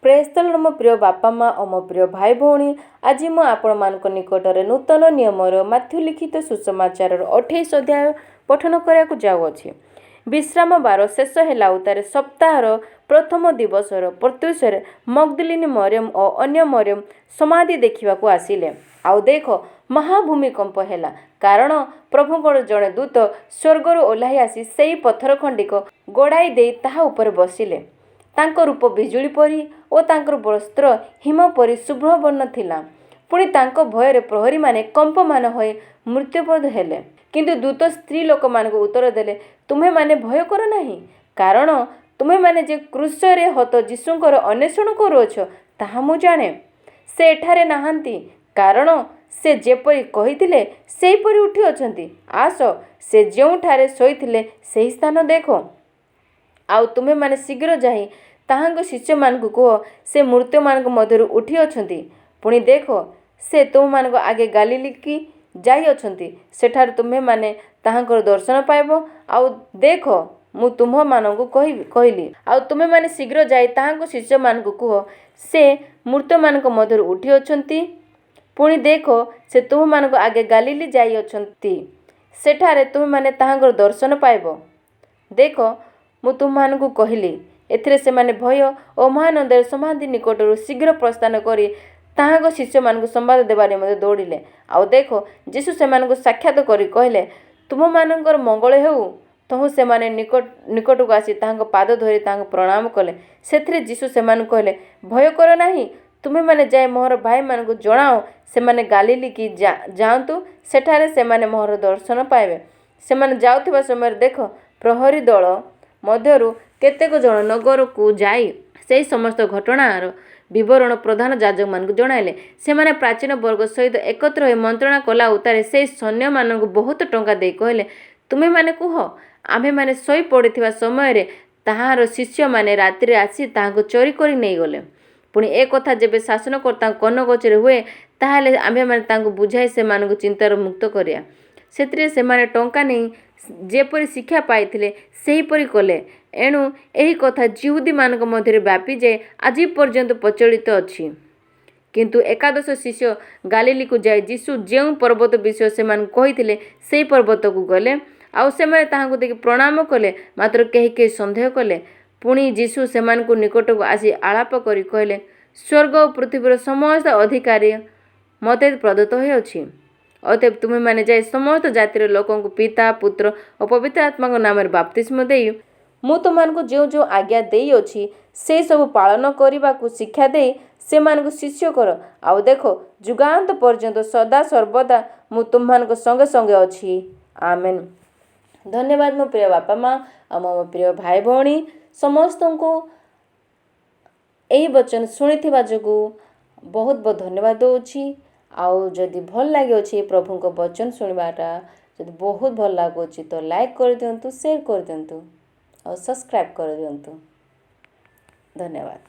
ପ୍ରେସ୍ତଲର ମୋ ପ୍ରିୟ ବାପା ମା ଓ ମୋ ପ୍ରିୟ ଭାଇ ଭଉଣୀ, ଆଜି ମୁଁ ଆପଣମାନଙ୍କ ନିକଟରେ ନୂତନ ନିୟମର ମାଥ୍ୟୁ ଲିଖିତ ସୁସମାଚାରର 28 ଅଧ୍ୟାୟ ପଠନ କରିବାକୁ ଯାଉଅଛି। ବିଶ୍ରାମ ବାର ଶେଷ ହେଲା ଉତ୍ତାରେ ସପ୍ତାହର ପ୍ରଥମ ଦିବସର ପ୍ରତ୍ୟୁଷରେ ମଗ୍ଦଲିନୀ ମରିୟମ ଓ ଅନ୍ୟ ମରିୟମ ସମାଧି ଦେଖିବାକୁ ଆସିଲେ। ଆଉ ଦେଖ, ମହାଭୂମିକମ୍ପ ହେଲା, କାରଣ ପ୍ରଭୁଙ୍କର ଜଣେ ଦୂତ ସ୍ୱର୍ଗରୁ ଓହ୍ଲାଇ ଆସି ସେହି ପଥର ଖଣ୍ଡିକ ଗଡ଼ାଇ ଦେଇ ତାହା ଉପରେ ବସିଲେ। ତାଙ୍କ ରୂପ ବିଜୁଳି ପରି ଓ ତାଙ୍କର ବସ୍ତ୍ର ହିମ ପରି ଶୁଭ୍ରବର୍ଣ୍ଣ ଥିଲା। ପୁଣି ତାଙ୍କ ଭୟରେ ପ୍ରହରୀମାନେ କମ୍ପମାନ ହୋଇ ମୃତବତ୍ ହେଲେ। କିନ୍ତୁ ଦୂତ ସ୍ତ୍ରୀ ଲୋକମାନଙ୍କୁ ଉତ୍ତର ଦେଲେ, ତୁମ୍ଭେମାନେ ଭୟ କର ନାହିଁ, କାରଣ ତୁମ୍ଭେମାନେ ଯେ କ୍ରୁଶରେ ହତ ଯୀଶୁଙ୍କର ଅନ୍ୱେଷଣ କରୁଅଛ, ତାହା ମୁଁ ଜାଣେ। ସେ ଏଠାରେ ନାହାନ୍ତି, କାରଣ ସେ ଯେପରି କହିଥିଲେ ସେହିପରି ଉଠିଅଛନ୍ତି। ଆସ, ସେ ଯେଉଁଠାରେ ଶୋଇଥିଲେ ସେହି ସ୍ଥାନ ଦେଖ। ଆଉ ତୁମ୍ଭେମାନେ ଶୀଘ୍ର ଯାଇ ତାହାଙ୍କ ଶିଷ୍ୟମାନଙ୍କୁ କୁହ, ସେ ମୃତମାନଙ୍କ ମଧ୍ୟରୁ ଉଠିଅଛନ୍ତି। ପୁଣି ଦେଖ, ସେ ତୁମ୍ଭମାନଙ୍କ ଆଗେ ଗାଲିଲୀକି ଯାଇଅଛନ୍ତି, ସେଠାରେ ତୁମ୍ଭେମାନେ ତାହାଙ୍କର ଦର୍ଶନ ପାଇବ। ଆଉ ଦେଖ, ମୁଁ ତୁମ୍ଭମାନଙ୍କୁ କହିଲି। ଆଉ ତୁମ୍ଭେମାନେ ଶୀଘ୍ର ଯାଇ ତାହାଙ୍କ ଶିଷ୍ୟମାନଙ୍କୁ କୁହ, ସେ ମୃତମାନଙ୍କ ମଧ୍ୟରୁ ଉଠିଅଛନ୍ତି। ପୁଣି ଦେଖ, ସେ ତୁମ୍ଭମାନଙ୍କ ଆଗେ ଗାଲିଲୀ ଯାଇଅଛନ୍ତି, ସେଠାରେ ତୁମ୍ଭେମାନେ ତାହାଙ୍କର ଦର୍ଶନ ପାଇବ। ଦେଖ, ମୁଁ ତୁମ୍ଭମାନଙ୍କୁ କହିଲି। ଏଥିରେ ସେମାନେ ଭୟ ଓ ମହାନନ୍ଦରେ ସମାଧି ନିକଟରୁ ଶୀଘ୍ର ପ୍ରସ୍ଥାନ କରି ତାହାଙ୍କ ଶିଷ୍ୟମାନଙ୍କୁ ସମ୍ବାଦ ଦେବା ନିମନ୍ତେ ଦୌଡ଼ିଲେ। ଆଉ ଦେଖ, ଯୀଶୁ ସେମାନଙ୍କୁ ସାକ୍ଷାତ କରି କହିଲେ, ତୁମ୍ଭମାନଙ୍କର ମଙ୍ଗଳ ହେଉ। ତହୁଁ ସେମାନେ ନିକଟକୁ ଆସି ତାହାଙ୍କ ପାଦ ଧରି ତାହାଙ୍କୁ ପ୍ରଣାମ କଲେ। ସେଥିରେ ଯୀଶୁ ସେମାନଙ୍କୁ କହିଲେ, ଭୟ କର ନାହିଁ, ତୁମ୍ଭେମାନେ ଯାଇ ମୋହର ଭାଇମାନଙ୍କୁ ଜଣାଅ, ସେମାନେ ଗାଲିଲୀକି ଯାଆନ୍ତୁ, ସେଠାରେ ସେମାନେ ମୋହର ଦର୍ଶନ ପାଇବେ। ସେମାନେ ଯାଉଥିବା ସମୟରେ ଦେଖ, ପ୍ରହରୀ ଦଳ ମଧ୍ୟରୁ କେତେକ ଜଣ ନଗରକୁ ଯାଇ ସେହି ସମସ୍ତ ଘଟଣାର ବିବରଣ ପ୍ରଧାନ ଯାଜକମାନଙ୍କୁ ଜଣାଇଲେ। ସେମାନେ ପ୍ରାଚୀନ ବର୍ଗ ସହିତ ଏକତ୍ର ହୋଇ ମନ୍ତ୍ରଣା କଲା ଉତ୍ତାରେ ସେହି ସୈନ୍ୟମାନଙ୍କୁ ବହୁତ ଟଙ୍କା ଦେଇ କହିଲେ, ତୁମ୍ଭେମାନେ କୁହ, ଆମ୍ଭେମାନେ ଶୋଇ ପଡ଼ିଥିବା ସମୟରେ ତାହାର ଶିଷ୍ୟମାନେ ରାତିରେ ଆସି ତାହାଙ୍କୁ ଚୋରି କରି ନେଇଗଲେ। ପୁଣି ଏ କଥା ଯେବେ ଶାସନକର୍ତ୍ତାଙ୍କ କର୍ଣ୍ଣଗୋଚର ହୁଏ, ତାହାହେଲେ ଆମ୍ଭେମାନେ ତାଙ୍କୁ ବୁଝାଇ ସେମାନଙ୍କୁ ଚିନ୍ତାରୁ ମୁକ୍ତ କରିବା। ସେଥିରେ ସେମାନେ ଟଙ୍କା ନେଇ ଯେପରି ଶିକ୍ଷା ପାଇଥିଲେ ସେହିପରି କଲେ। ଏଣୁ ଏହି କଥା ଯିହୁଦୀମାନଙ୍କ ମଧ୍ୟରେ ବ୍ୟାପିଯାଇ ଆଜି ପର୍ଯ୍ୟନ୍ତ ପ୍ରଚଳିତ ଅଛି। କିନ୍ତୁ ଏକାଦଶ ଶିଷ୍ୟ ଗାଲିଲୀକୁ ଯାଇ ଯୀଶୁ ଯେଉଁ ପର୍ବତ ବିଷୟ ସେମାନଙ୍କୁ କହିଥିଲେ ସେହି ପର୍ବତକୁ ଗଲେ। ଆଉ ସେମାନେ ତାହାଙ୍କୁ ଦେଖି ପ୍ରଣାମ କଲେ, ମାତ୍ର କେହି କେହି ସନ୍ଦେହ କଲେ। ପୁଣି ଯୀଶୁ ସେମାନଙ୍କୁ ନିକଟକୁ ଆସି ଆଳାପ କରି କହିଲେ, ସ୍ୱର୍ଗ ଓ ପୃଥିବୀର ସମସ୍ତ ଅଧିକାର ମୋତେ ପ୍ରଦତ୍ତ ହୋଇଅଛି। ଅତଏବ ତୁମେମାନେ ଯାଇ ସମସ୍ତ ଜାତିର ଲୋକଙ୍କୁ ପିତା, ପୁତ୍ର ଓ ପବିତ୍ର ଆତ୍ମାଙ୍କ ନାମରେ ବାପ୍ତିସ୍ମ ଦେଇ ମୁଁ ତୁମମାନଙ୍କୁ ଯେଉଁ ଯେଉଁ ଆଜ୍ଞା ଦେଇଅଛି ସେହିସବୁ ପାଳନ କରିବାକୁ ଶିକ୍ଷା ଦେଇ ସେମାନଙ୍କୁ ଶିଷ୍ୟ କର। ଆଉ ଦେଖ, ଯୁଗାନ୍ତ ପର୍ଯ୍ୟନ୍ତ ସଦା ସର୍ବଦା ମୁଁ ତୁମମାନଙ୍କ ସଙ୍ଗେ ସଙ୍ଗେ ଅଛି। ଆମେନ୍। ଧନ୍ୟବାଦ ମୋ ପ୍ରିୟ ବାପା ମା ଆଉ ମୋ ପ୍ରିୟ ଭାଇ ଭଉଣୀ ସମସ୍ତଙ୍କୁ। ଏହି ବଚନ ଶୁଣିଥିବା ଯୋଗୁଁ ବହୁତ ବହୁତ ଧନ୍ୟବାଦ ଦେଉଛି। ଆଉ ଯଦି ଭଲ ଲାଗିଅଛି ପ୍ରଭୁଙ୍କ ବଚନ ଶୁଣିବାଟା, ଯଦି ବହୁତ ଭଲ ଲାଗୁଅଛି ତ ଲାଇକ୍ କରିଦିଅନ୍ତୁ, ସେୟାର କରିଦିଅନ୍ତୁ ଆଉ ସବସ୍କ୍ରାଇବ୍ କରିଦିଅନ୍ତୁ। ଧନ୍ୟବାଦ।